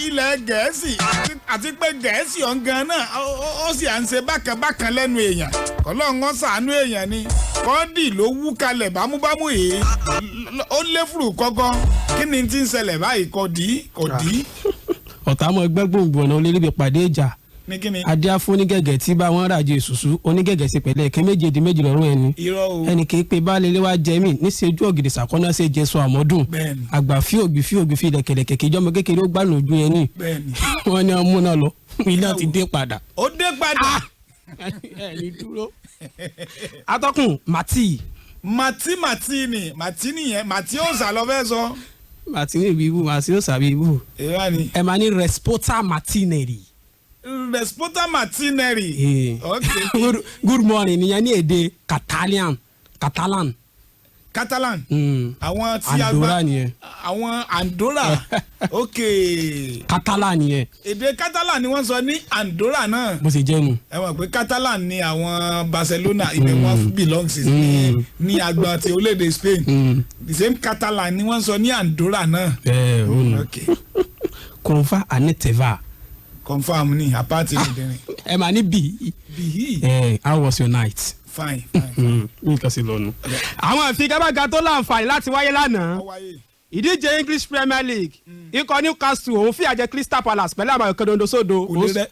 Ilẹ̀ Gẹ̀ẹ́sì àti pé Gẹ̀ẹ́sì ọ̀ngàn náà ó sì à ń ṣe bákan bákan lẹ́nu èèyàn. Kọ́lọ́n wọn ṣàánú èèyàn ni. Kọ́ńdì ló wú kalẹ̀ bámúbámú yìí, ó lé fùrù kọ́kọ́. Kí ni tí ń ṣẹlẹ̀ báyìí? Kò dí, kò dí. Ọ̀tá mọ̀ ẹgbẹ́ gbòǹgbò ọ̀nà olórí pàdé ìjà. Ní kí ni? Adé afún onígẹ̀gẹ̀ tí bá wọn ràjò èsùsù onígẹ̀gẹ̀ sí pẹ̀lẹ́ ẹ̀kẹ́ méje di méjì lọ́rùn ẹni. Irọ́ o. Ẹnì kì í pe baálé ilé wa jẹ mí níṣẹ́ ojú ọ̀gìdì sàkọ́nà ṣe jẹ sọ àmọ́dùn. Àgbà fí ògbì fí ògbì fi ilẹ̀kẹ̀lẹ̀kẹ̀ kí ìjọba kékeré ó gbàlù ojú yẹn ní. Wọ́n ní ọmú náà lọ, ilé ti dé padà. Ó dé padà. Ẹ ní dúró. Atọ́kùn, Màtí. Màtí, màtí ni màtí nìyẹn, màtí ó sà lọ fẹ́ sọ. Màtí ní ìbí ibù, màtí ó sàbí ibù. Èèyàn ni. Ẹ máa ní Respota Martinelli. Respota Martinelli. Ok. Good morning nìyẹn ní èdè Catalan, Catalan. Catalan. Àwọn tí a Andorra nìyẹn. Àwọn Andorra, ok. Catalan nìyẹn. Èdè Catalan ni wọ́n sọ ní Andorra náà. Bó ṣe jẹ́ nu. Ẹ mọ̀ pé Catalan ni àwọn Barcelona, ibẹ̀ wọ́n belong sí ní agbọn ti orílẹ̀-èdè Spain. The same Catalan ni wọ́n sọ ní Andorra náà. Ẹ ò nù. Ok. Kọnfa aneteva. Confam ni apáti nìdírin. Ẹ máa ní bí. Bihi. Ẹ, how was your night? Fine, fine. Nǹkan sì lọ́nu. Àwọn ìfigagbága tó láǹfààní láti wáyé lánàá. Ó wáyé. Ìdíje English Premier League, ikọ̀ Newcastle òun fìyà jẹ Crystal Palace pẹ̀lú àmàlù kan sódo.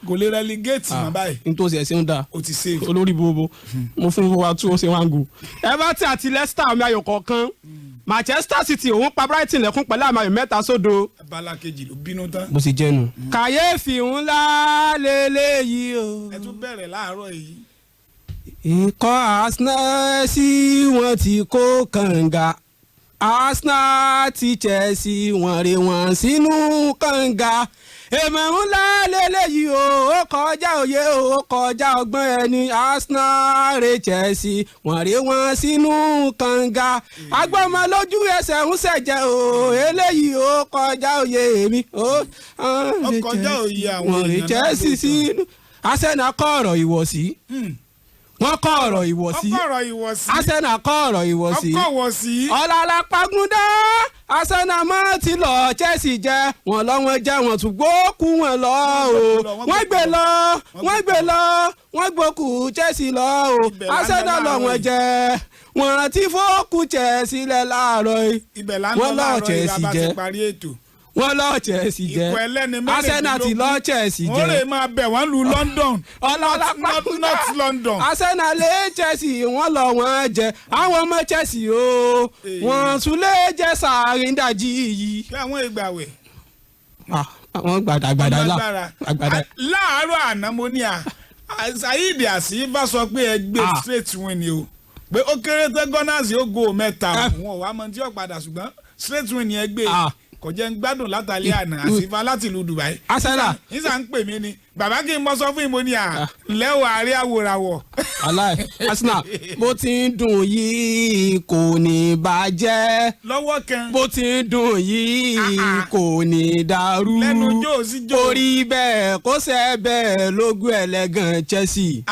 Kò lè relegate mọ́ báyìí. Nítòsí ẹ̀ ṣe ń da. O ti save. Olórí bobo mo fún wa tú ó ṣe wá ń gùn. Everton àti Leicester, àmì ayò kọ̀ọ̀kan. Manchester City òun pa Brighton lẹ́kún pẹ̀lú àmì ayò 3-0. Abala kejì ló bínú tán. Bó ṣe jẹ́ nu. Kàyéfì ńlá lélẹ́yìí o. Ẹ tún bẹ̀rẹ̀ láàárọ̀ yìí. Ikọ̀ Arsenal sí wọ́n ti kó kànga, Arsenal ti Chelsea, wọ́n rè wọ́n sínú kànga. Èèmọ̀ ńlá lélẹ́yìí o, ó kọjá òye o, ó kọjá ọgbọ́n ẹni. Arsenal rè Chelsea, wọ́n rè wọ́n sínú kànga. Agbọ́mọ lójú ẹsẹ̀ ń ṣẹ̀jẹ̀ o, eléyìí ó kọjá òye mi ó. Ó kọjá òye àwọn Wọ́n rè èèyàn náà Chelsea lóòótọ́. sínú. Arsenal kọ́ ọ̀rọ̀ ìwọ̀sí, wọ́n kọ́ ọ̀rọ̀ ìwọ̀sí. Ọkọ̀ ìwọ̀sí. Arsenal kọ́ ọ̀rọ̀ ìwọ̀sí. Ọkọ̀ ìwọ̀sí. Ọ̀làlà pagúndá, Arsenal mọ́ ti lọ Chelsea jẹ́ wọ́n lọ, wọ́n jẹ́ wọ́n tún gbókù wọn lọ o. Wọ́n gbé lọ, wọ́n gbé lọ, wọ́n gbókù Chelsea lọ o. Ibẹ̀ là ń lọ Arsenal lọ láàárọ̀ wọ́n yìí. jẹ́ wọ́n ti fókù Chelsea lẹ̀ láàárọ̀ yìí. Ibẹ̀ là ń lọ Wọ́n lọ láàárọ̀ yìí Chelsea bá ti jẹ́. parí ètò. Wọ́n lọ Chelsea jẹ́. Ikọ̀ ẹlẹ́ni. Arsenal ti lọ Chelsea Wọ́n lè jẹ́. máa bẹ̀ wọ́n lu London. Ọlọ́lá. North London. Arsenal lé Chelsea, wọ́n lọ, wọ́n jẹ àwọn ọmọ Chelsea o, wọ́n tún lè jẹ sàrídàjì yìí. Kí àwọn ìgbàwẹ̀. Ah, àwọn gbàdàgbàdà là Lágbára. gbàdà. Láàárọ̀ àná mo ní à Saheed Asifa sọ pé ẹ gbé straight win ni o, pé ó kéré tán Gunners yóò go mẹ́ta. Òun ò wá mọ tí yóò padà, ṣùgbọ́n straight win ni ẹ gbé. Kò jẹ́ ń gbádùn látàlẹ́ àná. Àsífà láti ìlú Dubai. Arsenal. Nísà ń pè mí ni, bàbá kí n mọ sọ fún ìmọ̀ ni à ńlẹ́ o, àárẹ̀ àwòràwọ̀. Aláì, Arsenal, bó ti ń dùn yìí kò ní bàjẹ́. Lọ́wọ́ kan. Bó ti ń dùn yìí Ah, ah. kò ní dàrú. Lẹ́nu jó sí jó. Orí bẹ́ẹ̀ kó sẹ́ bẹ́ẹ̀ lógún ẹlẹ́gàn Chelsea.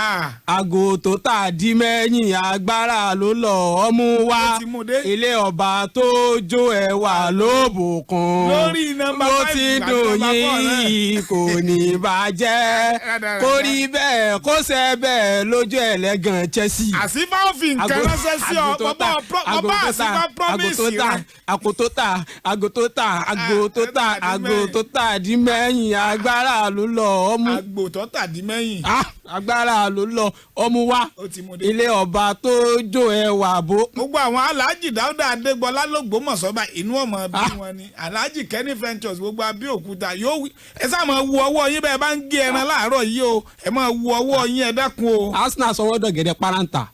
Aago tó tà dí mẹ́yìn, agbára ló lọ ọmú wá. Ó ti mú dé. Ilé ọba tó jó ẹwà ló bùkún. Lórí nọ́mbà Bó five ti àti dùn nọ́mbà four náà. yìí kò ní bàjẹ́. Rádaràda. Kó rí bẹ́ẹ̀ kó sẹ́ bẹ́ẹ̀ lójú ẹlẹ́gàn Chelsea. Àsífà ò fi nǹkan ránṣẹ́ sí ọ, bàbá bàbá Àsífà promise rẹ. Àgò tó tà, àgò tó tà, àgò tó tà, àgò tó tà dí mẹ́yìn, agbára ló lọ ọmú. Àgbò tó tàdí mẹ́yìn. Ah, agbára ló lọ ọmú wá. Ó ti mú dé. Ilé ọba tó jó ẹwà bó. Gbogbo àwọn Alhaji Dáúdà Adégbọlá lÓgbómọ̀ṣọ́ bá inú ọmọ bí wọn ni Alhaji Kenny Ventures, gbogbo Abẹ́òkúta yóò wí. Ẹ sáà máa wu ọwọ́ yín bẹ́ẹ̀ bá ń gé ẹran láàárọ̀ yìí o, ẹ máa wu ọwọ́ yín, ẹ dákun o. Arsenal sọ wọ́n dọ̀gẹ̀dẹ̀ paranta.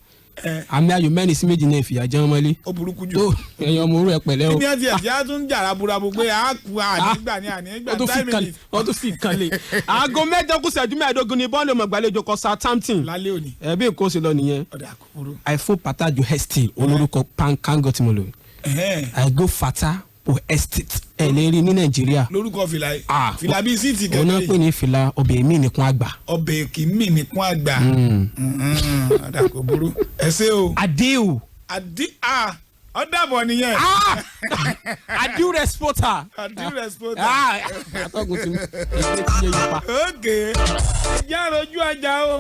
Ẹ. Àmì ayò 4-2 ní ìfìyà jẹun mọ́lé. Ó burúkú jù. Tó ẹ̀yin ọmọ orú ẹ pẹ̀lẹ́ o. Kí ni ẹ ti ẹ̀ tí a tún ń jà raburabu pé a kú ànígbà ní ànígbà Wọ́n tún fi 9 kan minutes wọ́n tún fi kan lé. Aago 8 kù ìṣẹ́jú 15 ní bọ́ọ̀lù ọmọ ìgbàlejò kọ Southampton. Lálẹ́ òní. Ẹ̀bí nǹkan ó ṣe lọ nìyẹn. Ọ̀dà kúkúrú. Iphone pata ju hestil olórúkọ pankango tí mo lò. I go fata o estate, ẹ lè rí ní Nàìjíríà. Lórúkọ fìlà yìí. Ah. Fìlà bíi síìtì Òun náà kẹ̀kẹ́ pè yìí. ní fìlà ọbẹ̀ mi nìkan àgbà. Ọbẹ̀ kì í mì nìkún àgbà. Ọ̀dà kò burú, ẹ ṣé o. Adéo. Àdí a. Ó dàbọ̀ nìyẹn. Ah! Adieu respota. Adieu respota. Ah! Atọ́gùn ti mú ìgbé ti yé yípa. Ok, ìjà rojú ajá o.